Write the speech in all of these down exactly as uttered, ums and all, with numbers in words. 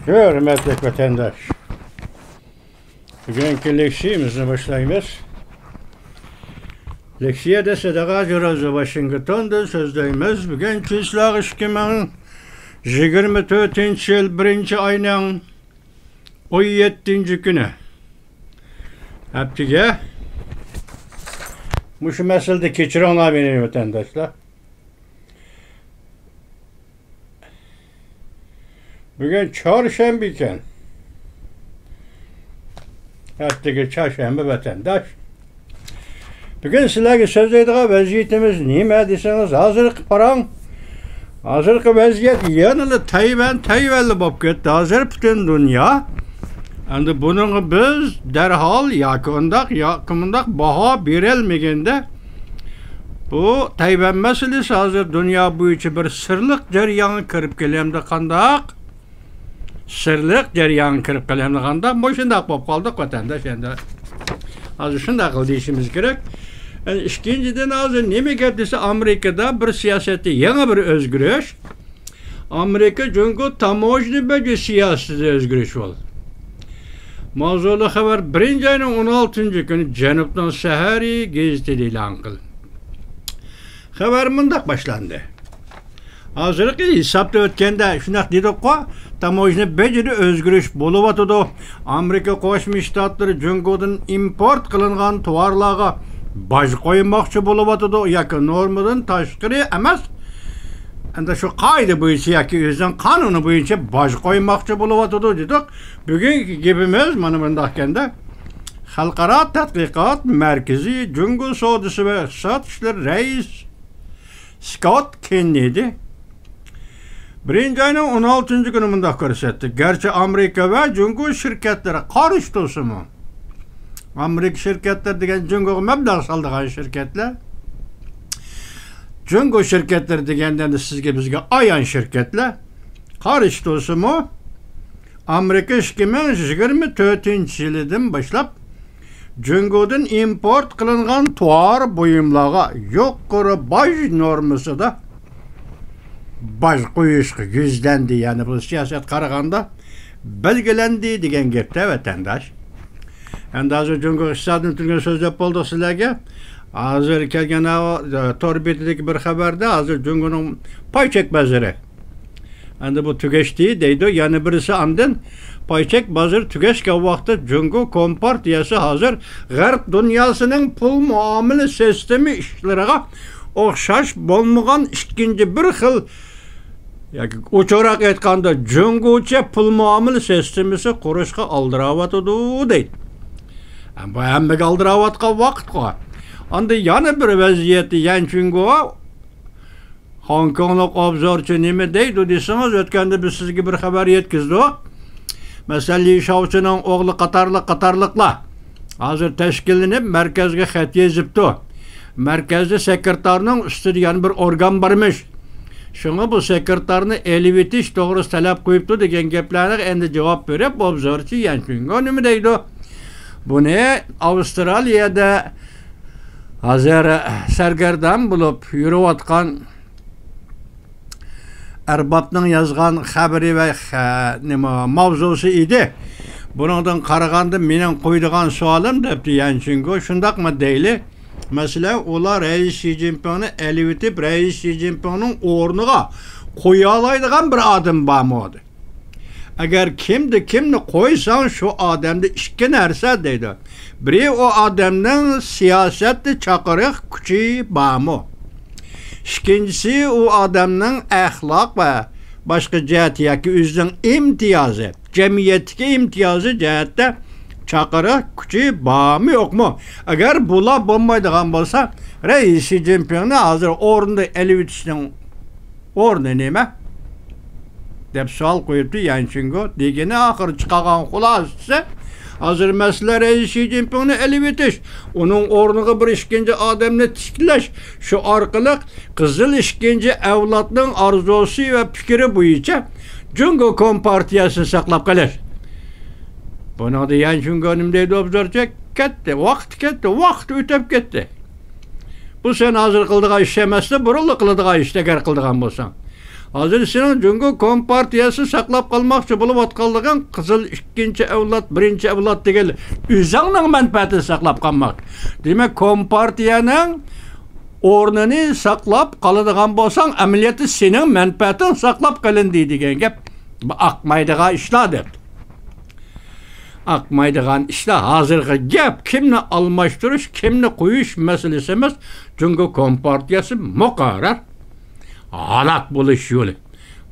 ھۆرمەتلىك ۋەتەنداش، بۈگۈنكى لېكسىيىمىزنى باشلايمىز. لېكسىيەدە سەدىقە ھاجى روزى ۋاشىنگتوندىن سۆزلەيمىز. بۈگۈن چىسلاغ ئىككى مىڭ يىگىرمە تۆتىنچى يىل بىرىنچى ئاينىڭ ئون يەتتىنچى كۈنى. ھەپتىگە مۇشۇ مەسىلىدە كەچۈرۈڭلار مېنى، ۋەتەنداشلار. بۈگۈن چارشەنبە ئىكەن. ھەپتىگە چارشەنبە، ۋەتەنداش. بۈگۈن سىلەرگە سۆزلەيدىغان ۋەزىيىتىمىز نېمە دېسىڭىز، ھازىرقى پاراڭ، ھازىرقى ۋەزىيەت يەنىلا تەيۋەن، تەيۋەنلا بولۇپ كەتتى. ھازىر پۈتۈن دۇنيا. ئەمدى بۇنىڭغا بىز دەرھال ياكى ئۇنداق، ياكى مۇنداق باھا بېرەلمىگەندە، بۇ تەيۋەن مەسىلىسى ھازىر دۇنيا بويىچە بىر سىرلىق جەريانغا كىرىپ كېلەمدۇ قانداق؟ سىرلىق جەريانغا كىرىپ قېلىۋاتقاندا، مۇشۇنداق بولۇپ قالدۇق، ۋەتەنداش، ئەمدى. ھازىر شۇنداق قىل دېيىشىمىز كېرەك. ئەمدى ئىككىنچىدىن، ھازىر نېمە گەپ دېسە، ئامېرىكىدا بىر سىياسەتتە يېڭى بىر ئۆزگىرىش. ئامېرىكا جۇڭگو تاموژنا بېجى سىياسىتىدە ئۆزگىرىش بولدى. ماۋزۇلۇق خەۋەر بىرىنچى ئاينىڭ ئون ئالتىنچى كۈنى جەنۇبنىڭ سەھەرى گېزىتىدە ئېلان قىلدى. خەۋەر مۇنداق باشلاندى. ھازىرقى ھېسابتا ئۆتكەندە شۇنداق دېدۇققۇ، تاموژنا بېجىدە ئۆزگىرىش بولۇۋاتىدۇ. ئامېرىكا قوشما شتاتلىرى جۇڭگودىن ئىمپورت قىلىنغان تاۋارلارغا باج قويماقچى بولۇۋاتىدۇ ياكى نورمىدىن تاشقىرى ئەمەس، ئەمدى شۇ قائىدە بويىچە ياكى ئۆزىنىڭ قانۇنى بويىچە باج قويماقچى بولۇۋاتىدۇ دېدۇق. بۈگۈنكى گېپىمىز مانا مۇنداق ئىكەندە، خەلقئارا تەتقىقات مەركىزى جۇڭگو سودىسى ۋە ئىقتىساد ئىشلىرى رەئىس سكوت كېننېدى بىرىنچى ئاينىڭ ئون ئالتىنچى كۈنى مۇنداق كۆرسەتتى: گەرچە ئامېرىكا ۋە جۇڭگو شىركەتلىرى قارشى تۇرسىمۇ، ئامېرىكا شىركەتلىرى دېگەن جۇڭگوغا مەبلەغ سالىدىغان شىركەتلەر، جۇڭگو شىركەتلىرى دېگەندە ئەمدى سىزگە، بىزگە ئايان شىركەتلەر قارشى تۇرسىمۇ، ئامېرىكا ئىككى مىڭ يىگىرمە تۆتىنچى يىلىدىن باشلاپ جۇڭگودىن ئىمپورت قىلىنغان تاۋار بۇيۇملارغا يۇقىرى باج نورمىسىدا باج قويۇشقا يۈزلەندى. يەنى بۇ سىياسەت قارىغاندا بەلگىلەندى دېگەن گەپتە، ۋەتەنداش. ئەمدى ھازىر جۇڭگو ئىقتىسادىنى پۈتۈنلەي سۆزلەپ بولدۇق سىلەرگە. ھازىر كەلگەن ھاۋا، تور بېتىدىكى بىر خەۋەردە ھازىر جۇڭگونىڭ پاي چەك بازىرى ئەمدى بۇ تۈگەشتى دەيدۇ. يەنە بىرسى ئاندىن پاي چەك بازىرى تۈگەشكەن ۋاقىتتا جۇڭگو كومپارتىيەسى ھازىر غەرب دۇنياسىنىڭ پۇل مۇئامىلە سىستېما ئىشلىرىغا ئوخشاش بولمىغان ئىككىنچى بىر خىل ياكى ئوچۇقراق ئېيتقاندا جۇڭگوچە پۇل مۇئامىلە سىستېمىسى قۇرۇشقا ئالدىراۋاتىدۇ دەيدۇ. بۇ ھەممىگە ئالدىراۋاتقان ۋاقىتقۇ. ئاندىن يەنە بىر ۋەزىيەتتە يەن چۈنگو خوڭكوڭلۇق ئوبزورچى نېمە دەيدۇ دېسىڭىز، ئۆتكەندە بىز سىزگە بىر خەۋەر يەتكۈزدۇق. مەسىلەن، لى شاۋچىنىڭ ئوغلى قاتارلىق، قاتارلىقلار ھازىر تەشكىللىنىپ، مەركەزگە خەت يېزىپتۇ. مەركەزدە سېكرېتارنىڭ ئۈستىدە يەنە بىر ئورگان بارمىش. شۇڭا بۇ سېكرېتارنى ئېلىۋېتىش توغرىسىدا تەلەپ قويۇپتۇ دېگەن گەپلەرگە ئەمدى جاۋاب بېرىپ، ئوبزورچى يەن چۈنگو نېمە دەيدۇ؟ بۇنى ئاۋسترالىيەدە ھازىر سەرگەردان بولۇپ يۈرۈۋاتقان ئەربابنىڭ يازغان خەۋىرى ۋە خە-، نېمە، ماۋزۇسى ئىدى. بۇنىڭدىن قارىغاندا مېنىڭ قويىدىغان سوئالىم، دەپتۇ يەن چۈنگو، شۇنداقمۇ دەيلى؟ مەسىلەن، ئۇلار رەئىس شى جىنپىڭنى ئېلىۋېتىپ، رەئىس شى جىنپىڭنىڭ ئورنىغا قويالايدىغان بىر ئادەم بارمۇ؟ ئەگەر كىمدە كىمنى قويساڭ، شۇ ئادەمدە ئىككى نەرسە دەيدۇ. بىرى، ئۇ ئادەمنىڭ سىياسەتتە چاقىرىق كۈچى بارمۇ؟ ئىككىنچىسى، ئۇ ئادەمنىڭ ئەخلاق ۋە باشقا جەھەت ياكى ئۆزىنىڭ ئىمتىيازى، جەمئىيەتتىكى ئىمتىيازى جەھەتتە چاقىرىق كۈچى بارمۇ، يوقمۇ؟ ئەگەر بۇلار بولمايدىغان بولسا، رەئىس شى جىنپىڭنى ھازىر ئورنىدا ئېلىۋېتىشنىڭ ئورنى نېمە؟ دەپ سوئال قويۇپتۇ يەن چۈنگو. دېگىنى ئاخىرى چىقارغان خۇلاسىسى، ھازىر مەسىلە رەئىس شى جىنپىڭنى ئېلىۋېتىش، ئۇنىڭ ئورنىغا بىر ئىككىنچى ئادەمنى تىكلەش، شۇ ئارقىلىق قىزىل ئىككىنچى ئەۋلادنىڭ ئارزۇسى ۋە پىكرى بويىچە جۇڭگو كومپارتىيەسىنى ساقلاپ قېلىش. بۇنىڭدا يەن چۈنگو نېمە دەيدۇ، ئوبزورچى؟ كەتتى، ۋاقىت كەتتى، ۋاقىت ئۆتۈپ كەتتى. بۇ سەن ھازىر قىلىدىغان ئىش ئەمەستە، بۇرۇنلا قىلىدىغان ئىش، ئەگەر قىلىدىغان بولساڭ. ھازىر سېنىڭ جۇڭگو كومپارتىيەسى ساقلاپ قالماقچى بولۇۋاتقانلىقىڭ قىزىل ئىككىنچى ئەۋلاد، بىرىنچى ئەۋلاد دېگەن ئۆزۈڭنىڭ مەنپەئەتىنى ساقلاپ قالماق. دېمەك، كومپارتىيەنىڭ ئورنىنى ساقلاپ قالىدىغان بولساڭ، ئەمەلىيەتتە سېنىڭ مەنپەئەتىڭ ساقلاپ قېلىندى دېگەن گەپ. بۇ ئاقمايدىغان ئىشلار دەپ. ئاقمايدىغان ئىشلار ھازىرقى گەپ. كىمنى ئالماشتۇرۇش، كىمنى قويۇش مەسىلىسى ئەمەس. جۇڭگو كومپارتىيەسى مۇقەررەر ھالاك بولۇش يولى.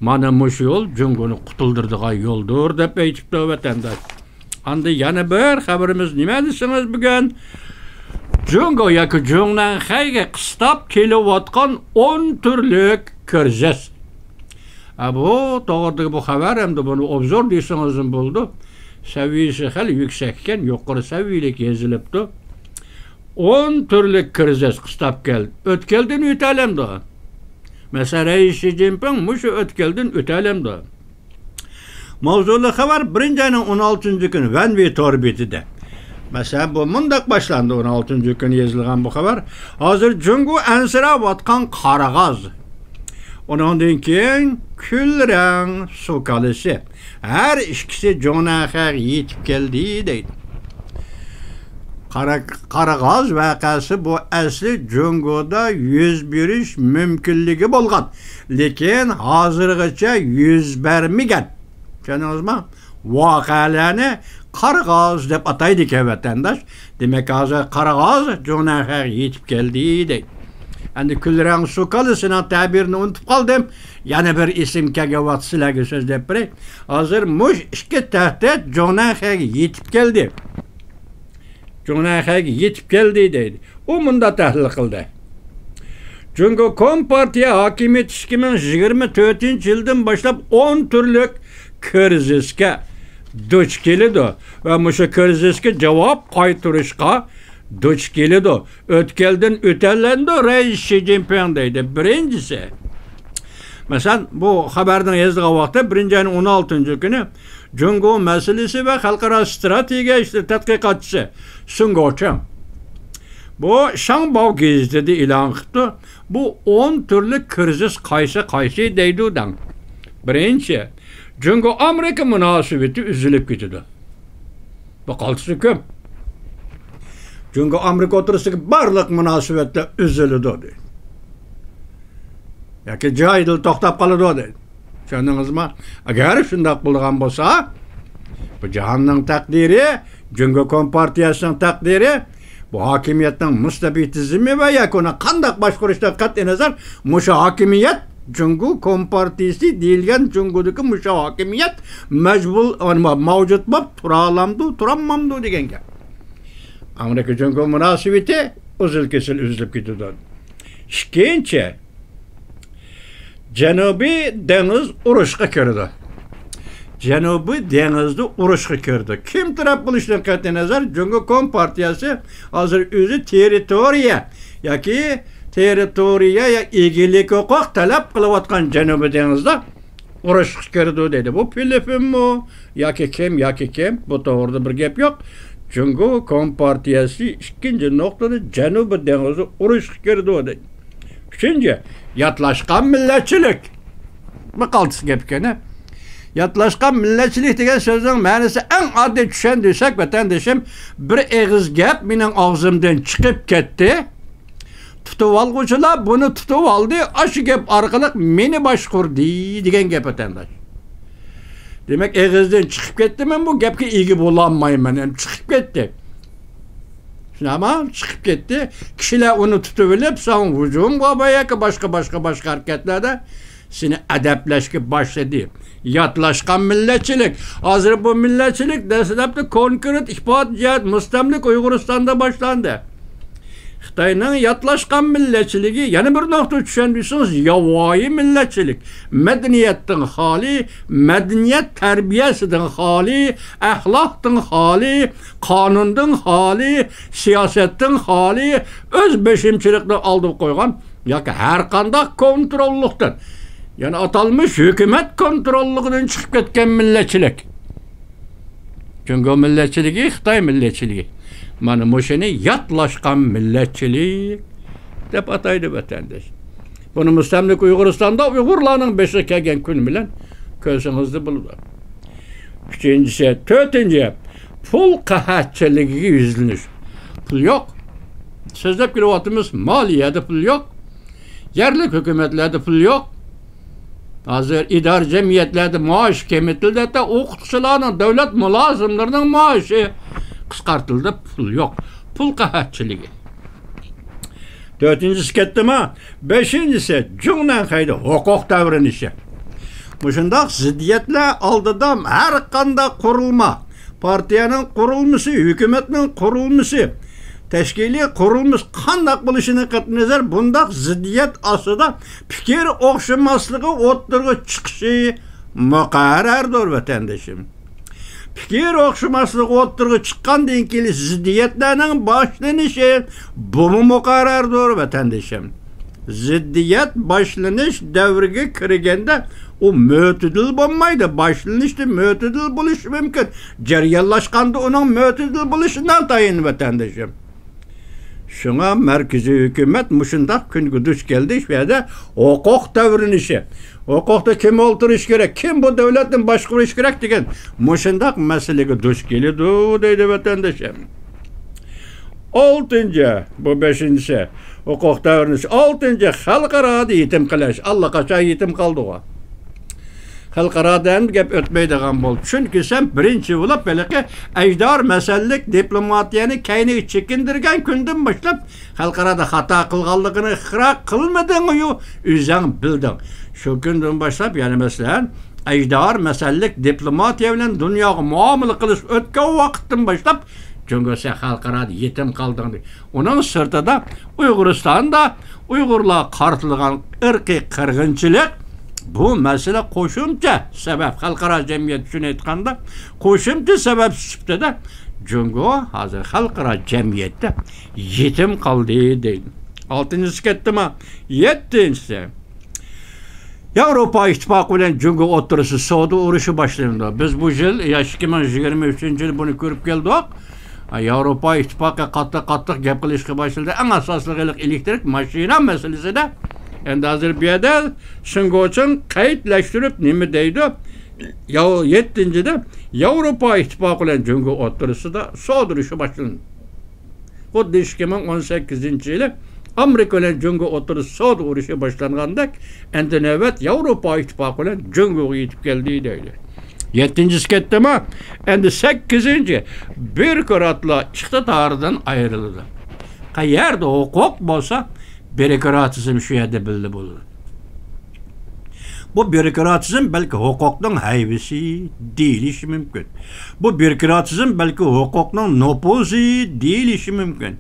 مانا مۇشۇ يول جۇڭگونى قۇتۇلدۇرىدىغان يولدۇر، دەپ ئېيتىپتۇ ۋەتەنداش. ئاندىن يەنە بىر خەۋىرىمىز نېمە دېسىڭىز بۈگۈن؟ جۇڭگو ياكى جۇڭنەنخەيگە قىستاپ كېلىۋاتقان ئون تۈرلۈك كىرىزىس. ھە، بۇ توغرىدىكى بۇ خەۋەر، ئەمدى بۇنى ئوبزور دېسىڭىزمۇ بولىدۇ. سەۋىيەسى خېلى يۈكسەك ئىكەن، يۇقىرى سەۋىيەلىك يېزىلىپتۇ. ئون تۈرلۈك كىرىزىس قىستاپ كەلدى. ئۆتكەلدىن ئۆتەلەمدۇ؟ مەسىلەن، رەئىس شى جىنپىڭ مۇشۇ ئۆتكەلدىن ئۆتەلەمدۇ؟ ماۋزۇلۇق خەۋەر بىرىنچى ئاينىڭ ئون ئالتىنچى كۈنى ۋەنۋى تور بېتىدە. مەسىلەن، بۇ مۇنداق باشلاندى، ئون ئالتىنچى كۈنى يېزىلغان بۇ خەۋەر. ھازىر جۇڭگو ئەنسىرەۋاتقان قارىغاز، ئۇنىڭدىن كېيىن كۈلرەڭ سۇ كالىسى، ھەر ئىككىسى جۇڭنەنخەيگە يېتىپ كەلدى، دەيدۇ. قارا-، قارىغاز ۋەقەسى بۇ ئەسلى جۇڭگودا يۈز بېرىش مۇمكىنلىكى بولغان، لېكىن ھازىرغىچە يۈز بەرمىگەن. چۈشەندىڭىزمۇ؟ ۋەقەلەرنى قارىغاز دەپ ئاتايدىكەن ۋەتەنداش. دېمەك، ھازىر قارىغاز جۇڭنەنخەيگە يېتىپ كەلدى، دەيدۇ. ئەمدى كۈلرەڭ سۇ كالىسىنىڭ تەبىرىنى ئۇنتۇپ قالدىم. يەنە بىر ئېسىمگە كەلگەن ۋاقىت سىلەرگە سۆزلەپ بېرەي. ھازىر مۇشۇ ئىككى تەھدىت جۇڭنەنخەيگە يېتىپ كەلدى. جۇڭنەنخەيگە يېتىپ كەلدى دەيدۇ. ئۇ مۇنداق تەھلىل قىلدى. جۇڭگو كومپارتىيە ھاكىمىيىتى ئىككى مىڭ يىگىرمە تۆتىنچى يىلدىن باشلاپ ئون تۈرلۈك كىرىزىسكە دۇچ كېلىدۇ ۋە مۇشۇ كىرىزىسكە جاۋاب قايتۇرۇشقا دۇچ كېلىدۇ. ئۆتكەلدىن ئۆتەلەمدۇ رەئىس شى جىنپىڭ دەيدۇ. بىرىنچىسى، مەسىلەن، بۇ خەۋەرنىڭ يېزىلغان ۋاقتى بىرىنچى ئاينىڭ ئون ئالتىنچى كۈنى جۇڭگو مەسىلىسى ۋە خەلقئارا ئىستراتېگىيە ئىشلىرى تەتقىقاتچىسى سۇڭ گوچىڭ بۇ شاڭباۋ گېزىتىدە ئېلان قىپتۇ. بۇ ئون تۈرلۈك كىرىزىس قايسى قايسى دەيدۇ دەڭ. بىرىنچى، جۇڭگو ئامېرىكا مۇناسىۋىتى ئۈزۈلۈپ كېتىدۇ. بۇ قالتىس ھۆكۈم. جۇڭگو ئامېرىكا ئوتتۇرىسىدىكى بارلىق مۇناسىۋەتلەر ئۈزۈلىدۇ دەيدۇ. ياكى جايىدىلا توختاپ قالىدۇ دەيدۇ. چۈشەندىڭىزمۇ؟ ئەگەر شۇنداق بولىدىغان بولسا، بۇ جاھاننىڭ تەقدىرى، جۇڭگو كومپارتىيەسىنىڭ تەقدىرى، بۇ ھاكىمىيەتنىڭ مۇستەبىتىزمى ۋە ياكى ئۇنى قانداق باشقۇرۇشتىن قەتئىينەزەر، مۇشۇ ھاكىمىيەت جۇڭگو كومپارتىيىسى دېيىلگەن جۇڭگودىكى مۇشۇ ھاكىمىيەت مەجبۇر، مەۋجۇت بولۇپ تۇرالامدۇ، تۇرالمامدۇ دېگەن گەپ. ئامېرىكا جۇڭگو مۇناسىۋىتى ئۈزۈل-كېسىل ئۈزۈلۈپ كېتىدۇ. ئىككىنچى، جەنۇبىي دېڭىز ئۇرۇشقا كىرىدۇ. جەنۇبىي دېڭىزدا ئۇرۇشقا كىرىدۇ. كىم تەرەپ بولۇشىدىن قەتئىينەزەر، جۇڭگو كومپارتىيەسى ھازىر ئۆزى تېررىتورىيە ياكى تېررىتورىيە يا ئىگىلىك ھوقۇق تەلەپ قىلىۋاتقان جەنۇبىي دېڭىزدا ئۇرۇشقا كىرىدۇ دېدى. بۇ فىلىپپىنمۇ ياكى كىم، ياكى كىم، بۇ توغرىدا بىر گەپ يوق. جۇڭگو كومپارتىيەسى ئىككىنچى نۇقتىدا جەنۇبىي دېڭىزدا ئۇرۇشقا كىرىدۇ دېدى. ئۈچىنچى، ياتلاشقان مىللەتچىلىك. بۇ قالتىس گەپ ئىكەن. ياتلاشقان مىللەتچىلىك دېگەن سۆزنىڭ مەنىسى ئەڭ ئاددىي، چۈشەندۈرسەك، ۋەتەندىشىم، بىر ئېغىز گەپ مېنىڭ ئاغزىمدىن چىقىپ كەتتى. تۇتۇۋالغۇچىلار بۇنى تۇتۇۋالدى، ئاشۇ گەپ ئارقىلىق مېنى باشقۇردى دېگەن گەپ، ۋەتەنداش. دېمەك، ئېغىزدىن چىقىپ كەتتى، مەن بۇ گەپكە ئىگە بولالمايمەن، ئەمدى چىقىپ كەتتى. شۇنداقمۇ؟ چىقىپ كەتتى. كىشىلەر ئۇنى تۇتۇۋېلىپ، ساڭا ھۇجۇمغا ۋە ياكى باشقا، باشقا، باشقا ھەرىكەتلەردە سېنى ئەدەپلەشكە باشلىدى. ياتلاشقان مىللەتچىلىك. ھازىر بۇ مىللەتچىلىك دەسلەپتە كونكرېت ئىپادە جەھەت مۇستەملىكە ئۇيغۇرىستاندا باشلاندى. خىتاينىڭ ياتلاشقان مىللەتچىلىكى، يەنە بىر نۇقتا چۈشەندۈرسىڭىز، ياۋايى مىللەتچىلىك. مەدەنىيەتتىن خالىي، مەدەنىيەت تەربىيەسىدىن خالىي، ئەخلاقتىن خالىي، قانۇندىن خالىي، سىياسەتتىن خالىي، ئۆز بېشىمچىلىقىنى ئالدىغا قويغان ياكى ھەر قانداق كونتروللۇقتىن، يەنى ئاتالمىش ھۆكۈمەت كونتروللۇقىدىن چىقىپ كەتكەن مىللەتچىلىك. جۇڭگو مىللەتچىلىكى، خىتاي مىللەتچىلىكى. مانا مۇشۇنى ياتلاشقان مىللەتچىلىك دەپ ئاتايدۇ ۋەتەنداش. بۇنى مۇستەملىكە ئۇيغۇرىستاندا ئۇيغۇرلارنىڭ بېشىغا كەلگەن كۈن بىلەن كۆرسىڭىزلا بولىدۇ. ئۈچىنچىسى، تۆتىنچى، پۇل قەھەتچىلىكىگە يۈزلىنىش. پۇل يوق. سۆزلەپ كېلىۋاتىمىز، مالىيەدە پۇل يوق. يەرلىك ھۆكۈمەتلەردە پۇل يوق. ھازىر ئىدارە جەمئىيەتلەردە مائاش كېمىتىلدى، ھەتتا ئوقۇتقۇچىلارنىڭ، دۆلەت مۇلازىملىرىنىڭ مائاشى قىسقارتىلدى، پۇل يوق. پۇل قەھەتچىلىكى. تۆتىنچىسى كەتتىما؟ بەشىنچىسى، جۇڭنەنخەيدە ھوقۇق تەۋرىنىشى. مۇشۇنداق زىددىيەتلەر ئالدىدا ھەر قانداق قۇرۇلما، پارتىيەنىڭ قۇرۇلمىسى، ھۆكۈمەتنىڭ قۇرۇلمىسى، تەشكىلىي قۇرۇلمىسى قانداق بولۇشىدىن قەتئىينەزەر، بۇنداق زىددىيەت ئاستىدا پىكىر ئوخشىماسلىقى ئوتتۇرىغا چىقىشى مۇقەررەردۇر، ۋەتەندىشىم. پىكىر ئوخشىماسلىق ئوتتۇرىغا چىققاندىن كېيىن زىددىيەتلەرنىڭ باشلىنىشى، بۇمۇ مۇقەررەردۇر، ۋەتەندىشىم. زىددىيەت باشلىنىش دەۋرىگە كىرگەندە، ئۇ مۆتىدىل بولمايدۇ. باشلىنىشتا مۆتىدىل بولۇشى مۇمكىن. جەريانلاشقاندا ئۇنىڭ مۆتىدىل بولۇشى ناتايىن، ۋەتەندىشىم. شۇڭا مەركىزىي ھۆكۈمەت مۇشۇنداق كۈنگە دۇچ كەلدى، شۇ يەردە ھوقۇق تەۋرىنىشى، ھوقۇقتا كىم ئولتۇرۇشى كېرەك، كىم بۇ دۆلەتنى باشقۇرۇشى كېرەك دېگەن مۇشۇنداق مەسىلىگە دۇچ كېلىدۇ، دەيدۇ ۋەتەندىشىم. ئالتىنچى، بۇ بەشىنچىسى، ھوقۇق تەۋرىنىشى. ئالتىنچى، خەلقئارادا يېتىم قېلىش. ئاللىقاچان يېتىم قالدىغۇ. خەلقئارادا ئەمدى گەپ ئۆتمەيدىغان بولدى. چۈنكى سەن بىرىنچى بولۇپ ھېلىقى ئەجدىھار مەسەلىلىك دىپلوماتىيەنى كەينىگە چېكىندۈرگەن كۈندىن باشلاپ، خەلقئارادا خاتا قىلغانلىقىنى ئىقرار قىلمىدىڭغۇ، ئۆزۈڭ بىلدىڭ. شۇ كۈندىن باشلاپ، يەنى مەسىلەن، ئەجدىھار مەسەلىك دىپلوماتىيە بىلەن دۇنياغا مۇئامىلە قىلىش ئۆتكەن ۋاقىتتىن باشلاپ، جۇڭگو سەن خەلقئارادا يېتىم قالدىڭ دېدى. ئۇنىڭ سىرتىدا ئۇيغۇرىستاندا ئۇيغۇرلارغا قارىتىلغان ئىرقىي قىرغىنچىلىق، بۇ مەسىلە قوشۇمچە سەۋەب، خەلقئارا جەمئىيەت ئۈچۈن ئېيتقاندا، قوشۇمچە سەۋەب سۈپىتىدە جۇڭگو ھازىر خەلقئارا جەمئىيەتتە يېتىم قالدى دەيدۇ. ئالتىنچىسى كەتتىما؟ يەتتىنچىسى. ياۋروپا ئىتتىپاقى بىلەن جۇڭگو ئوتتۇرىسىدا سودا ئۇرۇشى باشلىنىدۇ. بىز بۇ يىل، يا ئىككى مىڭ يىگىرمە ئۈچىنچى يىل بۇنى كۆرۈپ كەلدۇق. ياۋروپا ئىتتىپاقى قاتتىق، قاتتىق گەپ قىلىشقا باشلىدى. ئەڭ ئاساسلىق ھېلىقى ئېلېكتىرىك ماشىنا مەسىلىسىدە. ئەمدى ھازىر بۇ يەردە شېنگوچىڭ قەيتلەشتۈرۈپ نېمە دەيدۇ؟ ياۋ-، يەتتىنچىدە ياۋروپا ئىتتىپاقى بىلەن جۇڭگو ئوتتۇرىسىدا سودا ئۇرۇشى باشلىنىدۇ. خۇددى ئىككى مىڭ ئون سەككىزىنچى يىلى ئامېرىكا بىلەن جۇڭگو ئوتتۇرىسىدا سودا ئۇرۇشى باشلانغاندەك، ئەمدى نۆۋەت ياۋروپا ئىتتىپاقى بىلەن جۇڭگوغا يېتىپ كەلدى دەيدۇ. يەتتىنچىسى كەتتىما؟ ئەمدى سەككىزىنچى، بيۇروكراتلار ئىقتىدارىدىن ئايرىلىدۇ. قەيەردە ھوقۇق بولسا، بيۇروكراتىزم شۇ يەردە بىللە بولىدۇ. بۇ بيۇروكراتىزم بەلكى ھوقۇقنىڭ ھەيۋىسى دېيىلىشى مۇمكىن. بۇ بيۇروكراتىزم بەلكى ھوقۇقنىڭ نوپۇزى دېيىلىشى مۇمكىن.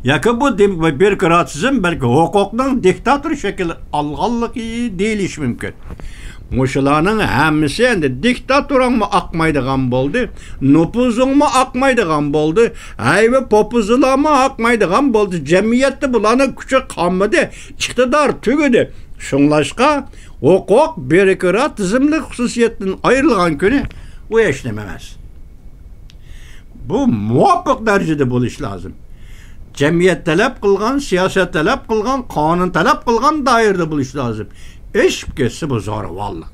ياكى بۇ دېم-، بيۇروكراتىزم بەلكى ھوقۇقنىڭ دىكتاتور شەكىل ئالغانلىقى دېيىلىشى مۇمكىن. مۇشۇلارنىڭ ھەممىسى ئەمدى دىكتاتورۇڭمۇ ئاقمايدىغان بولدى، نوپۇزۇڭمۇ ئاقمايدىغان بولدى، ھەيۋە پوپۇزلارمۇ ئاقمايدىغان بولدى. جەمئىيەتتە بۇلارنىڭ كۈچى قالمىدى، ئىقتىدار تۈگىدى. شۇڭلاشقا، ھوقۇق بيۇروكراتىزملىق خۇسۇسىيەتتىن ئايرىلغان كۈنى ئۇ ھېچنېمە ئەمەس. بۇ مۇۋاپىق دەرىجىدە بولۇشى لازىم. جەمئىيەت تەلەپ قىلغان، سىياسەت تەلەپ قىلغان، قانۇن تەلەپ قىلغان دائىرىدە بولۇشى لازىم. ئېشىپ كەتسە، بۇ زورىۋاللىق.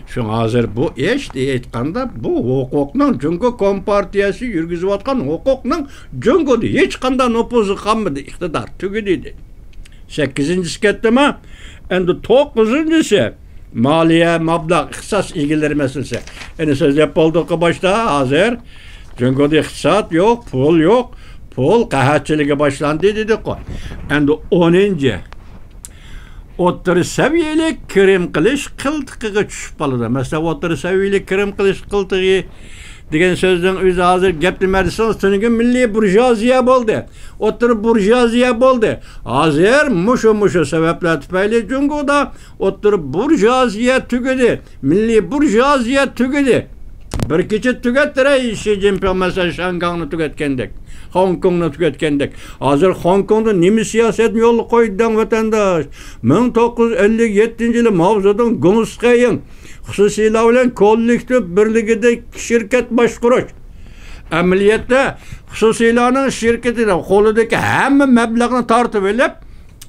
شۇڭا ھازىر بۇ ئىش ئېيتقاندا، بۇ ھوقۇقنىڭ، جۇڭگو كومپارتىيەسى يۈرگۈزۈۋاتقان ھوقۇقنىڭ جۇڭگودا ھېچقانداق نوپۇزى قالمىدى، ئىقتىدار تۈگىدى. سەككىزىنچىسى كەتتىما؟ ئەمدى توققۇزىنچىسى، مالىيە، مەبلەغ، ئىختىساس ئىگىلىرى مەسىلىسى. ئەنە سۆزلەپ بولدۇققۇ باشتا، ھازىر جۇڭگودا ئىقتىساد يوق، پۇل يوق، پۇل قەھەتچىلىكى باشلاندى دېدۇققۇ. ئەمدى ئونىنچى، ئوتتۇرا سەۋىيەلىك كىرىم قىلىش قىلتىقىغا چۈشۈپ قالىدۇ. مەسىلەن، ئوتتۇرا سەۋىيەلىك كىرىم قىلىش قىلتىقى دېگەن سۆزنىڭ ئۆزى ھازىر گەپ نېمە دېسىڭىز، تۈنۈگۈن مىللىي بۇرژۇئازىيە بولدى، ئوتتۇرا بۇرژۇئازىيە بولدى. ھازىر مۇشۇ، مۇشۇ سەۋەبلەر تۈپەيلى جۇڭگودا ئوتتۇرا بۇرژۇئازىيە تۈگىدى، مىللىي بۇرژۇئازىيە تۈگىدى. بىر كېچە تۈگەتتى شى جىنپىڭ، مەسىلەن، شياڭگاڭنى تۈگەتكەندەك، خوڭكوڭنى تۈگەتكەندەك. ھازىر خوڭكوڭدا نېمە سىياسەتنى يولغا قويدى دەڭ، ۋەتەنداش؟ مىڭ توققۇز يۈز ئەللىك يەتتىنچى يىلى ماۋزېدۇڭ، گوڭ سىخېيىڭ خۇسۇسىيلار بىلەن كوللېكتىپ بىرلىكىدە شىركەت باشقۇرۇش. ئەمەلىيەتتە خۇسۇسىيلارنىڭ شىركىتى قولىدىكى ھەممە مەبلەغنى تارتىۋېلىپ،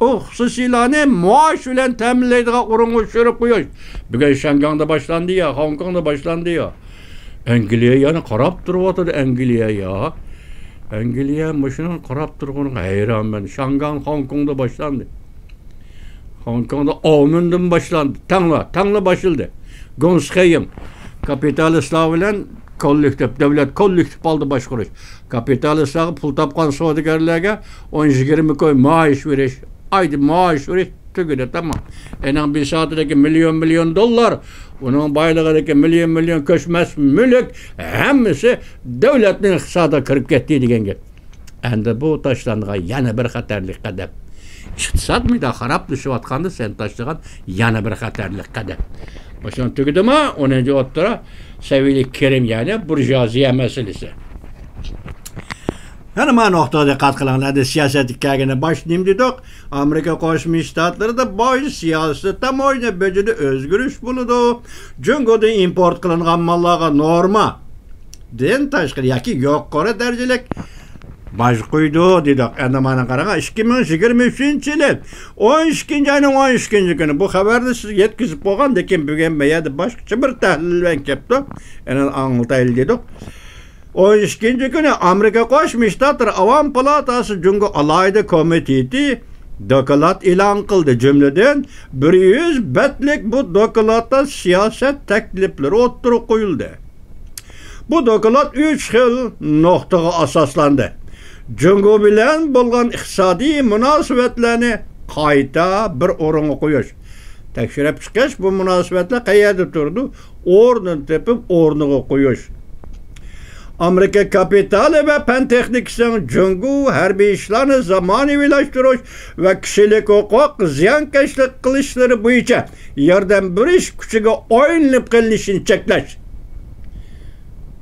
ئۇ خۇسۇسىيلارنى مائاش بىلەن تەمىنلەيدىغان ئورۇنغا چۈشۈرۈپ قويۇش. بۈگۈن شياڭگاڭدا باشلاندى يا، خوڭكوڭدا باشلاندى يا. ئەنگلىيە يەنە قاراپ تۇرۇۋاتىدۇ، ئەنگلىيە يا. ئەنگلىيە مۇشۇنىڭ قاراپ تۇرغىنىغا ھەيرانمەن. شياڭگاڭ خوڭكوڭدا باشلاندى. خوڭكوڭدا ئاۋمېندىن باشلاندى. تەڭلا، تەڭلا باشلىدى. گۇنسخېيىڭ. كاپىتالىستلار بىلەن كوللېكتىپ، دۆلەت كوللېكتىپ ھالدا باشقۇرۇش. كاپىتالىستلارغا پۇل تاپقان سودىگەرلەرگە ئون يىگىرمە كوي مائاش بېرىش، ئايدا مائاش بېرىش، تۈگىدى، تامام. ئېنىڭ بىساتىدىكى مىليون، مىليون دوللار، ئۇنىڭ بايلىقىدىكى مىليون، مىليون كۆچمەس مۈلۈك، ھەممىسى دۆلەتنىڭ ئىقتىسادىغا كىرىپ كەتتى دېگەن گەپ. ئەمدى بۇ تاشلانغان يەنە بىر خەتەرلىك قەدەم. ئىقتىساد مىدا خارابلىشىۋاتقاندا سەن تاشلىغان يەنە بىر خەتەرلىك قەدەم. مۇشۇنىڭ تۈگىدىما؟ ئونىنچى ئوتتۇرا سەۋىيەلىك كىرىم، يەنى بۇرژۇئازىيە مەسىلىسى. يەنە مانا نۇقتىغا دىققەت قىلىڭلار. ئەمدى سىياسەتكە كەلگەندە باشتا نېمە دېدۇق؟ ئامېرىكا قوشما شتاتلىرىدا باج سىياسىتى، تاموژنا بېجىدە ئۆزگىرىش بولىدۇ. جۇڭگودىن ئىمپورت قىلىنغان ماللارغا نورما دىن تاشقىرى ياكى يۇقىرى دەرىجىلىك باج قويىدۇ دېدۇق. ئەمدى مانا قاراڭ، ئىككى مىڭ يىگىرمە ئۈچىنچى يىلى ئون ئىككىنچى ئاينىڭ ئون ئىككىنچى كۈنى بۇ خەۋەرنى سىزگە يەتكۈزۈپ بولغاندىن كېيىن، بۈگۈن بۇ يەردە باشقىچە بىر تەھلىل بىلەن كەپتۇ. ئەنە ئاڭلىتايلى دېدۇق. ئون ئىككىنچى كۈنى ئامېرىكا قوشما شتاتلىرى ئاۋام پالاتاسى جۇڭگو ئالاھىدە كومىتېتى دوكلات ئېلان قىلدى. جۈملىدىن، بىر يۈز بەتلىك بۇ دوكلاتتا سىياسەت تەكلىپلىرى ئوتتۇرىغا قويۇلدى. بۇ دوكلات ئۈچ خىل نۇقتىغا ئاساسلاندى. جۇڭگو بىلەن بولغان ئىقتىسادىي مۇناسىۋەتلەرنى قايتا بىر ئورۇنغا قويۇش. تەكشۈرۈپ چىقىش، بۇ مۇناسىۋەتلەر قەيەردە تۇرىدۇ؟ ئورنىنى تېپىپ، ئورنىغا قويۇش. ئامېرىكا كاپىتالى ۋە پەن تېخنىكىسىنىڭ جۇڭگو ھەربىي ئىشلارنى زامانىۋىلاشتۇرۇش ۋە كىشىلىك ھوقۇق زىيانكەشلىك قىلىشلىرى بويىچە ياردەم بېرىش كۈچىگە ئايلىنىپ قېلىشىنى چەكلەش.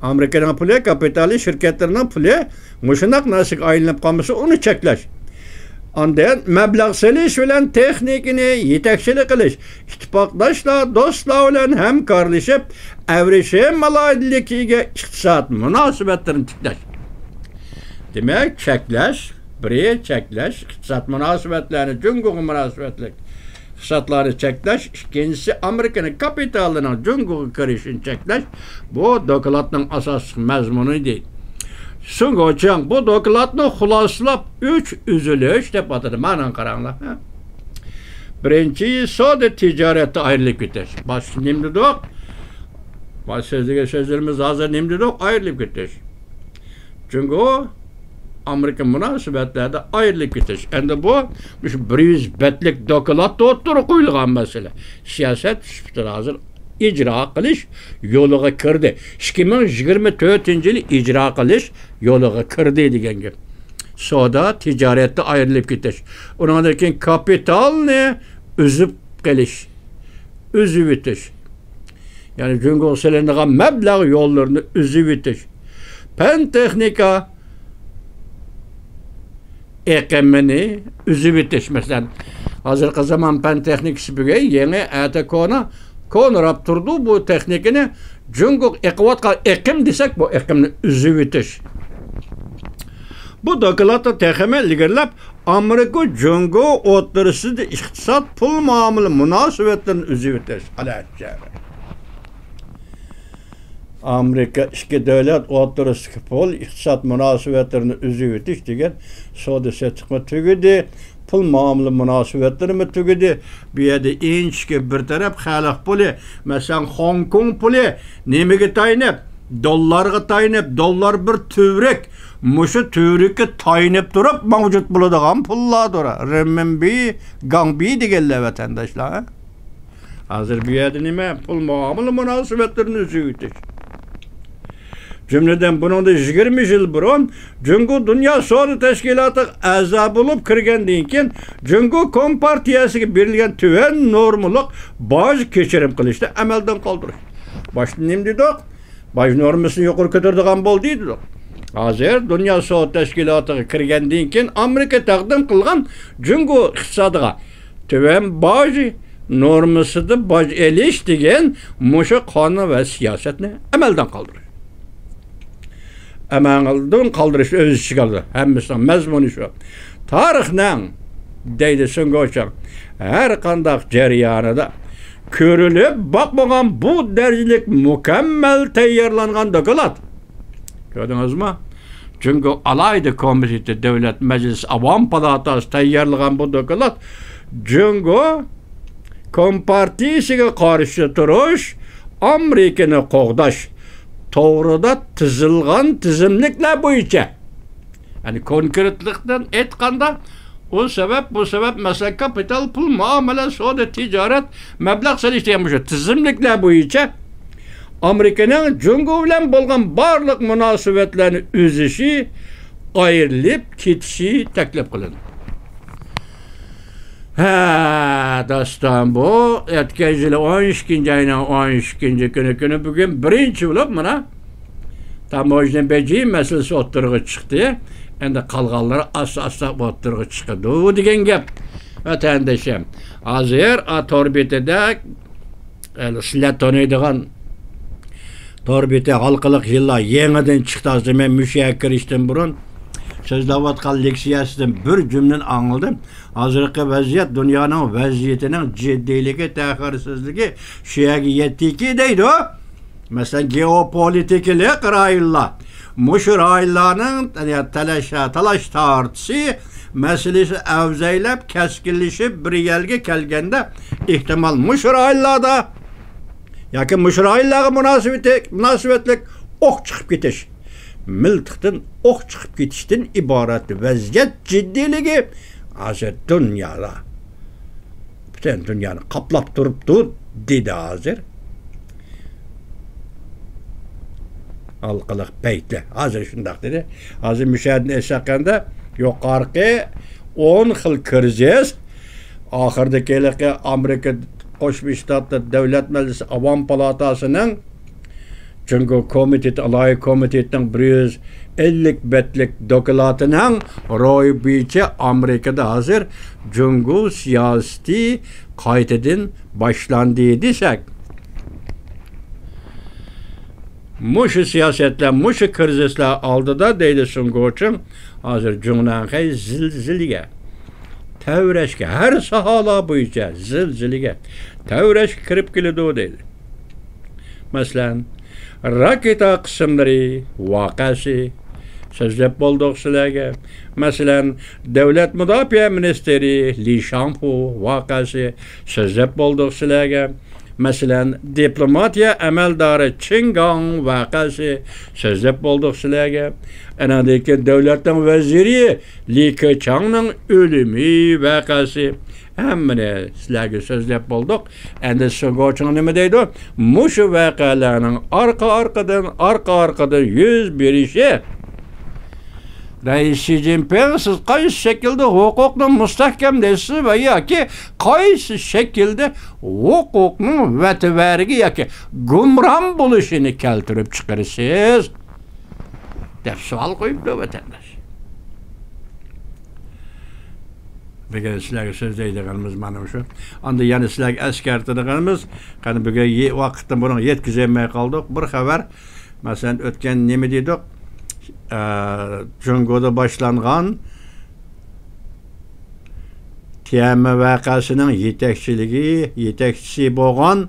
ئامېرىكىنىڭ پۇلى، كاپىتالى، شىركەتلىرىنىڭ پۇلى مۇشۇنداق نەرسىگە ئايلىنىپ قالمىسا، ئۇنى چەكلەش. ئاندىن مەبلەغ سېلىش بىلەن تېخنىكىنى يېتەكچىلىك قىلىش، ئىتتىپاقداشلار، دوستلار بىلەن ھەمكارلىشىپ، ئەۋرىشىم ئالاھىدىلىكىگە ئىگە ئىقتىساد مۇناسىۋەتلىرىنى تىكلەش. دېمەك، چەكلەش، بىرى چەكلەش، ئىقتىساد مۇناسىۋەتلەرنى، جۇڭگوغا مۇناسىۋەتلىك ئىقتىسادلارنى چەكلەش، ئىككىنچىسى، ئامېرىكىنىڭ كاپىتالىنىڭ جۇڭگوغا كىرىشىنى چەكلەش، بۇ دوكلاتنىڭ ئاساسلىق مەزمۇنى ئىدى. سۇن گوچياڭ بۇ دوكلاتنى خۇلاسىلاپ، ئۈچ ئۈزۈلۈش دەپ ئاتىدى. مانا قاراڭلار. بىرىنچى، سودا تىجارەتتە ئايرىلىپ كېتىش. باشتا نېمە دېدۇق؟ باش سۆزلىگەن سۆزلىرىمىز ھازىر نېمە دېدۇق؟ ئايرىلىپ كېتىش. جۇڭگو ئامېرىكا مۇناسىۋەتلەردە ئايرىلىپ كېتىش. ئەمدى بۇ مۇشۇ بىر يۈز بەتلىك دوكلاتتا ئوتتۇرىغا قويۇلغان مەسىلە. سىياسەت سۈپىتىدە ھازىر ئىجرا قىلىش يولىغا كىردى. ئىككى مىڭ يىگىرمە تۆتىنچى يىلى ئىجرا قىلىش يولىغا كىردى دېگەن گەپ. سودا تىجارەتتە ئايرىلىپ كېتىش. ئۇنىڭدىن كېيىن كاپىتالنى ئۈزۈپ قېلىش، ئۈزۈۋېتىش. يەنى جۇڭگوغا سېلىنىدىغان مەبلەغ يوللىرىنى ئۈزۈۋېتىش. پەن تېخنىكا ئېقىمىنى ئۈزۈۋېتىش. مەسىلەن، ھازىرقى زامان پەن تېخنىكىسى بۈگۈن يېڭى، ئەتە كونا، كونىراپ تۇرىدۇ. بۇ تېخنىكىنى جۇڭگوغا ئېقىۋاتقان ئېقىم دېسەك، بۇ ئېقىمنى ئۈزۈۋېتىش. بۇ دوكلاتتا تېخىمۇ ئىلگىرىلەپ، ئامېرىكا جۇڭگو ئوتتۇرىسىدا ئىقتىساد، پۇل مۇئامىلە مۇناسىۋەتلىرىنى ئۈزۈۋېتىش. ئامېرىكا ئىككى دۆلەت ئوتتۇرىسىدىكى پۇل، ئىقتىساد مۇناسىۋەتلىرىنى ئۈزۈۋېتىش دېگەن، سودا سېتىقمۇ تۈگىدى، پۇل مۇئامىلە مۇناسىۋەتلىرىمۇ تۈگىدى. بۇ يەردە ئىنچىكە بىر تەرەپ خەلق پۇلى، مەسىلەن، خوڭكوڭ پۇلى نېمىگە تايىنىپ؟ دوللارغا تايىنىپ، دوللار بىر تۈۋرۈك. مۇشۇ تۈۋرۈككە تايىنىپ تۇرۇپ مەۋجۇت بولىدىغان پۇللاردۇر. رېنمىنبى، گاڭبى دېگەنلەر، ۋەتەنداشلار. ھازىر بۇ يەردە نېمە؟ پۇل مۇئامىلە مۇناسىۋەتلىرىنى ئۈزۈۋېتىش. جۈملىدىن، بۇنىڭدىن يىگىرمە يىل بۇرۇن جۇڭگو دۇنيا سودا تەشكىلاتىغا ئەزا بولۇپ كىرگەندىن كېيىن، جۇڭگو كومپارتىيەسىگە بېرىلگەن تۆۋەن نورمىلىق باج كەچۈرۈم قىلىشنى ئەمەلدىن قالدۇرۇش. باشتا نېمە دېدۇق؟ باج نورمىسىنى يۇقىرى كۆتۈرىدىغان بولدى دېدۇق. ھازىر دۇنيا سودا تەشكىلاتىغا كىرگەندىن كېيىن، ئامېرىكا تەقدىم قىلغان جۇڭگو ئىقتىسادىغا تۆۋەن باج نورمىسىدا باج ئېلىش دېگەن مۇشۇ قانۇن ۋە سىياسەتنى ئەمەلدىن قالدۇرۇش. ئەمەلدىن قالدۇرۇش ئۆز ئىچىگە ئالىدۇ. ھەممىسىنىڭ مەزمۇنى شۇ. تارىخنىڭ دەيدۇ سۇن گوچىڭ. ھەر قانداق جەريانىدا كۆرۈلۈپ باقمىغان بۇ دەرىجىلىك مۇكەممەل تەييارلانغان دوكلات. كۆردىڭىزمۇ؟ جۇڭگو ئالاھىدە كومىتېتى، دۆلەت مەجلىسى، ئاۋام پالاتاسى تەييارلىغان بۇ دوكلات جۇڭگو كومپارتىيىسىگە قارشى تۇرۇش، ئامېرىكىنى قوغداش توغرىدا تىزىلغان تىزىملىكلەر بويىچە، يەنى كونكرېتلىقتىن ئېيتقاندا، ئۇ سەۋەب، بۇ سەۋەب، مەسىلەن، كاپىتال، پۇل، مۇئامىلە، سودا، تىجارەت، مەبلەغ سېلىش دېگەن مۇشۇ تىزىملىكلەر بويىچە ئامېرىكىنىڭ جۇڭگو بىلەن بولغان بارلىق مۇناسىۋەتلەرنى ئۈزۈشى، ئايرىلىپ كېتىشى تەكلىپ قىلىندى. ھە، دوستۇم، بۇ ئۆتكەن يىلى ئون ئىككىنچى ئاينىڭ ئون ئىككىنچى كۈنى، كۈنى بۈگۈن بىرىنچى بولۇپ، مانا، تاموژنا بېجى مەسىلىسى ئوتتۇرىغا چىقتى. ئەمدى قالغانلىرى ئاستا-ئاستا ئوتتۇرىغا چىقىدۇ دېگەن گەپ، ۋەتەندىشىم. ھازىر، ئا، تور بېتىدە، ئە، سىلەر تونۇيدىغان تور بېتى ھالقىلىق يىللار يېڭىدىن چىقتى. ھازىر مەن مۇشۇ يەرگە كىرىشتىن بۇرۇن سۆزلەۋاتقان لېكسىيەسىدىن بىر جۈملىنى ئاڭلىدىم. ھازىرقى ۋەزىيەت، دۇنيانىڭ ۋەزىيىتىنىڭ جىددىيلىكى، تەخىرسىزلىكى شۇ يەرگە يەتتىكى دەيدۇ. مەسىلەن، گېئوپولىتىكىلىق رايونلار، مۇشۇ رايونلارنىڭ تالاش، تالاش تارتىشى مەسىلىسى ئەۋزەيلەپ، كەسكىنلىشىپ، بىر يەرگە كەلگەندە، ئېھتىمال مۇشۇ رايونلاردا ياكى مۇشۇ رايونلارغا مۇناسىۋىتى، مۇناسىۋەتلىك ئوق چىقىپ كېتىش، مىلتىقتىن ئوق چىقىپ كېتىشتىن ئىبارەت ۋەزىيەت جىددىيلىكى ھازىر دۇنيادا، پۈتۈن دۇنيانى قاپلاپ تۇرۇپتۇ، دېدى ھازىر. ھالقىلىق پەيتلەر. ھازىر شۇنداق دېدى. ھازىر مۇشۇ يەردىن ئېيتساق، يۇقىرىقى ئون خىل كىرىزىس، ئاخىرىدىكى ھېلىقى ئامېرىكا قوشما شتاتلىرى دۆلەت مەجلىسى ئاۋام پالاتاسىنىڭ جۇڭگو كومىتېتى، ئالاھىدە كومىتېتىنىڭ بىر يۈز ئەللىك بەتلىك دوكلاتىنىڭ روھى بويىچە ئامېرىكىدا ھازىر جۇڭگو سىياسىتى قايتىدىن باشلاندى دېسەك، مۇشۇ سىياسەتلەر، مۇشۇ كىرىزىسلار ئالدىدا، دەيدۇ سۇن گوچىڭ، ھازىر جۇڭنەنخەي زىلزىلىگە، تەۋرەشكە، ھەر ساھالار بويىچە زىلزىلىگە، تەۋرەشكە كىرىپ كېلىدۇ، دەيدۇ. مەسىلەن، راكېتا قىسىملىرى ۋەقەسى سۆزلەپ بولدۇق سىلەرگە. مەسىلەن، دۆلەت مۇداپىئە مىنىستىرى لى شاڭفۇ ۋەقەسى سۆزلەپ بولدۇق سىلەرگە. مەسىلەن، دىپلوماتىيە ئەمەلدارى چېن گاڭ ۋەقەسى سۆزلەپ بولدۇق سىلەرگە. ئانىڭدىن كېيىن دۆلەتنىڭ ۋەزىرى لى كېچاڭنىڭ ئۆلۈمى ۋەقەسى. ھەممىنى سىلەرگە سۆزلەپ بولدۇق. ئەمدى سۇن گوچىڭ نېمە دەيدۇ؟ مۇشۇ ۋەقەلەرنىڭ ئارقا-ئارقىدىن، ئارقا-ئارقىدىن يۈز بېرىشى. رەئىس شى جىنپىڭ، سىز قايسى شەكىلدە ھوقۇقنى مۇستەھكەملەيسىز ۋە ياكى قايسى شەكىلدە ھوقۇقنىڭ ۋەتىۋەرگە ياكى گۇمران بولۇشىنى كەلتۈرۈپ چىقىرىسىز؟ دەپ سوئال قويۇپتۇ ۋەتەنداش. بۈگۈن سىلەرگە سۆزلەيدىغىنىمىز مانا شۇ. ئاندىن يەنە سىلەرگە ئەسكەرتىدىغىنىمىز، قېنى بۈگۈن يې-، ۋاقىتنى بۇنىڭغا يەتكۈزەلمەي قالدۇق. بىر خەۋەر، مەسىلەن، ئۆتكەن نېمە دېدۇق؟ ئە، جۇڭگودا باشلانغان تيەنئەنمېن ۋەقەسىنىڭ يېتەكچىلىكى، يېتەكچىسى بولغان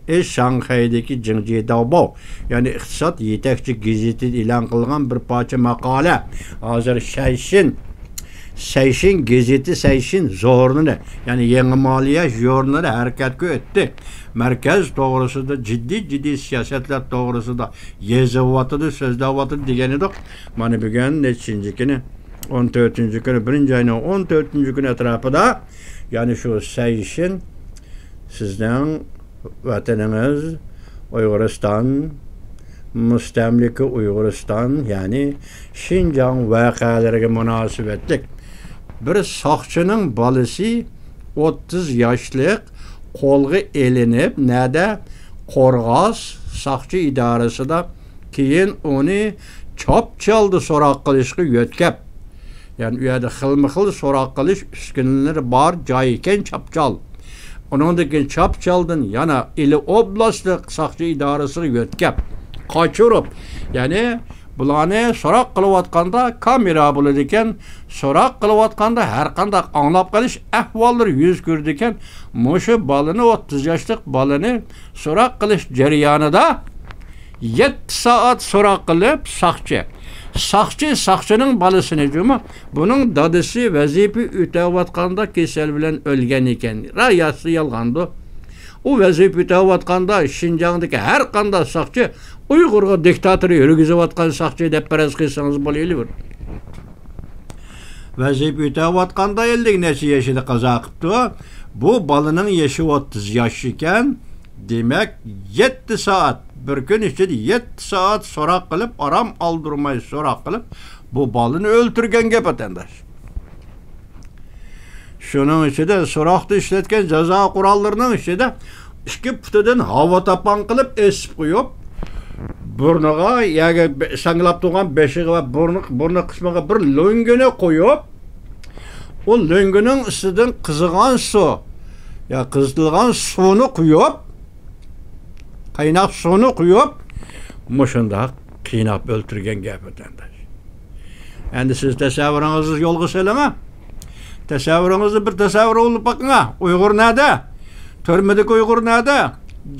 ئى شاڭخەيدىكى جىڭجى داۋباۋ، يەنى ئىقتىساد يېتەكچى گېزىتىدە ئېلان قىلغان بىر پارچە ماقالە. ھازىر شەيشىن، سەيشىن گېزىتى، سەيشىن ژۇرنىلى، يەنى يېڭى مالىيە ژۇرنىلى ھەرىكەتكە ئۆتتى. مەركەز توغرىسىدا، جىددىي، جىددىي سىياسەتلەر توغرىسىدا يېزىۋاتىدۇ، سۆزلەۋاتىدۇ دېگەن ئىدۇق. مانا بۈگۈن نەچچىنچى كۈنى؟ ئون تۆتىنچى كۈنى، بىرىنچى ئاينىڭ ئون تۆتىنچى كۈنى ئەتراپىدا، يەنى شۇ سەيشىن، سىزنىڭ ۋەتىنىڭىز ئۇيغۇرىستان، مۇستەملىكە ئۇيغۇرىستان، يەنى شىنجاڭ ۋەقەلىرىگە مۇناسىۋەتلىك بىر ساقچىنىڭ بالىسى، ئوتتۇز ياشلىق، قولغا ئېلىنىپ، نەدە؟ قورغاس ساقچى ئىدارىسىدا. كېيىن ئۇنى چاپچالدا سوراق قىلىشقا يۆتكەپ، يەنى ئۇ يەردە خىلمۇ خىل سوراق قىلىش ئۈسكۈنىلىرى بار جاي ئىكەن چاپچال. ئۇنىڭدىن كېيىن چاپچالدىن يەنە ئىلى ئوبلاستلىق ساقچى ئىدارىسىغا يۆتكەپ، قاچۇرۇپ، يەنى بۇلارنى سوراق قىلىۋاتقاندا كامېرا بولىدىكەن، سوراق قىلىۋاتقاندا ھەر قانداق ئاڭلاپ قېلىش ئەھۋاللىرى يۈز كۆرىدىكەن. مۇشۇ بالىنى، ئوتتۇز ياشلىق بالىنى سوراق قىلىش جەريانىدا يەتتە سائەت سوراق قىلىپ، ساقچى، ساقچى ساقچىنىڭ بالىسىنى جۇمۇ، بۇنىڭ دادىسى ۋەزىپە ئۆتەۋاتقاندا كېسەل بىلەن ئۆلگەن ئىكەن. راياسى يالغاندۇ. ئۇ ۋەزىپە ئۆتەۋاتقاندا شىنجاڭدىكى ھەر قانداق ساقچى ئۇيغۇرغا دىكتاتور يۈرگۈزۈۋاتقان ساقچى دەپ پەرەز قىلسىڭىز بولۇۋېرىدۇ. ۋەزىپە ئۆتەۋاتقاندا ئەللىك نەچچە يېشىدا قازا قىپتۇ. بۇ بالىنىڭ يېشى ئوتتۇز ياش ئىكەن. دېمەك، يەتتە سائەت، بىر كۈن ئىچىدە يەتتە سائەت سوراق قىلىپ، ئارام ئالدۇرماي سوراق قىلىپ، بۇ بالىنى ئۆلتۈرگەن گەپ، ۋەتەنداش. شۇنىڭ ئىچىدە سوراقتا ئىشلەتكەن جازا قوراللىرىنىڭ ئىچىدە ئىككى پۇتىدىن ھاۋا تاپان قىلىپ ئېسىپ قويۇپ، بۇرنىغا ياكى بە-، ساڭگىلاپ تۇرغان بېشىغا ۋە بۇرنى، بۇرنى قىسمىغا بىر لۆڭگىنى قويۇپ، ئۇ لۆڭگىنىڭ ئۈستىدىن قىزىغان سۇ، يا قىزىتىلغان سۇنى قۇيۇپ، قايناق سۇنى قۇيۇپ، مۇشۇنداق قىيناپ ئۆلتۈرگەن گەپ، ۋەتەنداش. ئەمدى سىز تەسەۋۋۇرىڭىزنى يولغا سېلىڭا. تەسەۋۋۇرىڭىزنى بىر تەسەۋۋۇر بولۇپ باقىڭا. ئۇيغۇر نەدە؟ تۈرمىدىكى ئۇيغۇر نەدە؟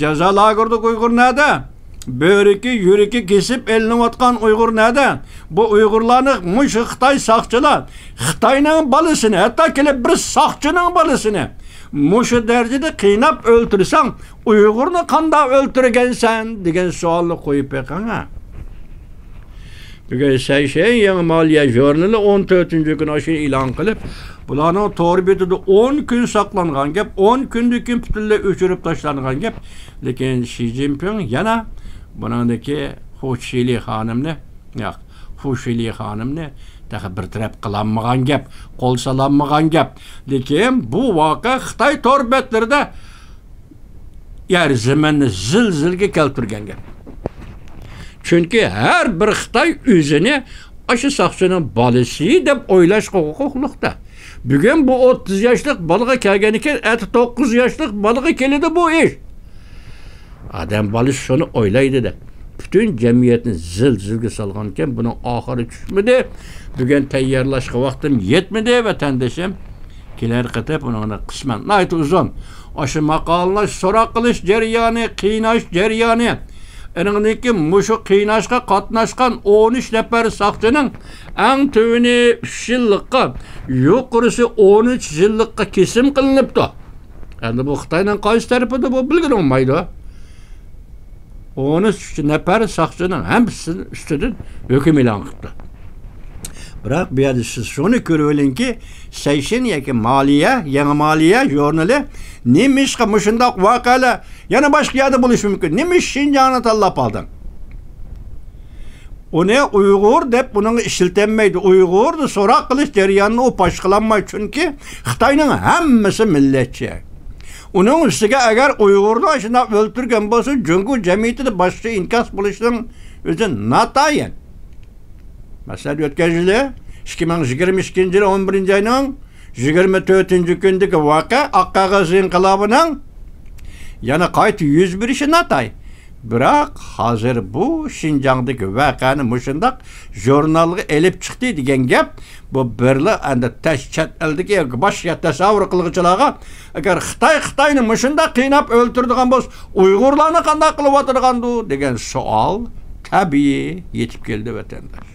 جازا لاگېرىدىكى ئۇيغۇر نەدە؟ بۆرىكى، يۈرىكى كېسىپ ئېلىنىۋاتقان ئۇيغۇر نەدە؟ بۇ ئۇيغۇرلارنى مۇشۇ خىتاي ساقچىلار، خىتاينىڭ بالىسىنى، ھەتتا كېلىپ بىر ساقچىنىڭ بالىسىنى مۇشۇ دەرىجىدە قىيناپ ئۆلتۈرسەڭ، ئۇيغۇرنى قانداق ئۆلتۈرگەنسەن دېگەن سوئالنى قويۇپ بېقىڭ ھە. بۈگۈن سەيشەن يېڭى مالىيە ژۇرنىلى ئون تۆتىنچى كۈنى ئاشۇنى ئېلان قىلىپ، بۇلارنىڭ تور بېتىدە ئون كۈن ساقلانغان گەپ، ئون كۈندىن كېيىن پۈتۈنلەي ئۆچۈرۈپ تاشلانغان گەپ. لېكىن شى جىنپىڭ يەنە بۇنىڭدىكى خۇ چىلى خانىمنى، ياق، خۇ شىلى خانىمنى تېخى بىر تەرەپ قىلالمىغان گەپ، قول سالالمىغان گەپ. لېكىن بۇ ۋەقە خىتاي تور بەتلىرىدە يەر زېمىننى زىلزىلىگە كەلتۈرگەن گەپ. چۈنكى ھەر بىر خىتاي ئۆزىنى ئاشۇ ساقچىنىڭ بالىسى دەپ ئويلاشقا ھوقۇقلۇقتا. بۈگۈن بۇ ئوتتۇز ياشلىق بالىغا كەلگەنىكەن، ئەتە توققۇز ياشلىق بالىغا كېلىدۇ بۇ ئىش. ئادەم بالىسى شۇنى ئويلايدۇ دەپ، پۈتۈن جەمئىيەتنى زىلزىلىگە سالغانىكەن، بۇنىڭ ئاخىرى چۈشمىدى. بۈگۈن تەييارلاشقا ۋاقتىم يەتمىدى، ۋەتەندىشىم. كېلەر قېتىپ ئۇنىڭنى قىسمەن، ناھايىتى ئۇزۇن، ئاشۇ ماقالىلەر سوراق قىلىش جەريانى، قىيناش جەريانى، ئېنىڭدىن كېيىن مۇشۇ قىيناشقا قاتناشقان ئون ئۈچ نەپەر ساقچىنىڭ ئەڭ تۆۋىنى ئۈچ يىللىققا، يۇقىرىسى ئون ئۈچ يىللىققا كېسىم قىلىنىپتۇ. ئەمدى بۇ خىتاينىڭ قايسى تەرىپىدە بۇ بىلگىلى بولمايدۇ. ئون ئۈچ نەپەر ساقچىنىڭ ھەممىسىنىڭ ئۈستىدىن ھۆكۈم ئېلان قىپتۇ. بىراق بۇ يەردە سىز شۇنى كۆرۈۋېلىڭكى، سەيشىن ياكى مالىيە، يېڭى مالىيە ژۇرنىلى نېمىشقا مۇشۇنداق ۋەقەلەر يەنە باشقا يەردە بولۇشى مۇمكىن. نېمە ئۈچۈن شىنجاڭنى تاللاپ ئالدىڭ؟ ئۇنى ئۇيغۇر دەپ ئۇنىڭغا ئىشلىتەلمەيدۇ. ئۇيغۇر دەپ سوراق قىلىش جەريانىنى ئۇ باشقۇرالمايدۇ، چۈنكى خىتاينىڭ ھەممىسى مىللەتچى. ئۇنىڭ ئۈستىگە ئەگەر ئۇيغۇرنى شۇنداق ئۆلتۈرگەن بولسا، جۇڭگو جەمئىيىتىدە باشقىچە ئىنكاس بولۇشىنىڭ ئۆزى ناتايىن. مەسىلەن، ئۆتكەن يىلى، ئىككى مىڭ يىگىرمە ئىككىنچى يىلى ئون بىرىنچى ئاينىڭ يىگىرمە تۆتىنچى كۈنىدىكى ۋەقە، ئاق قەغەز ئىنقىلابىنىڭ يەنە قايتا يۈز بېرىشى ناتاي. بىراق ھازىر بۇ شىنجاڭدىكى ۋەقەنى مۇشۇنداق ژۇرنالغا ئېلىپ چىقتى دېگەن گەپ، بۇ بىرلا ئەندى تەش-، چەت ئەلدىكى ياكى باشقا تەسەۋۋۇر قىلغۇچىلارغا، ئەگەر خىتاي خىتاينى مۇشۇنداق قىيناپ ئۆلتۈرىدىغان بولسا، ئۇيغۇرلارنى قانداق قىلىۋاتىدىغاندۇ دېگەن سوئال تەبىئىي يېتىپ كەلدى، ۋەتەنداش.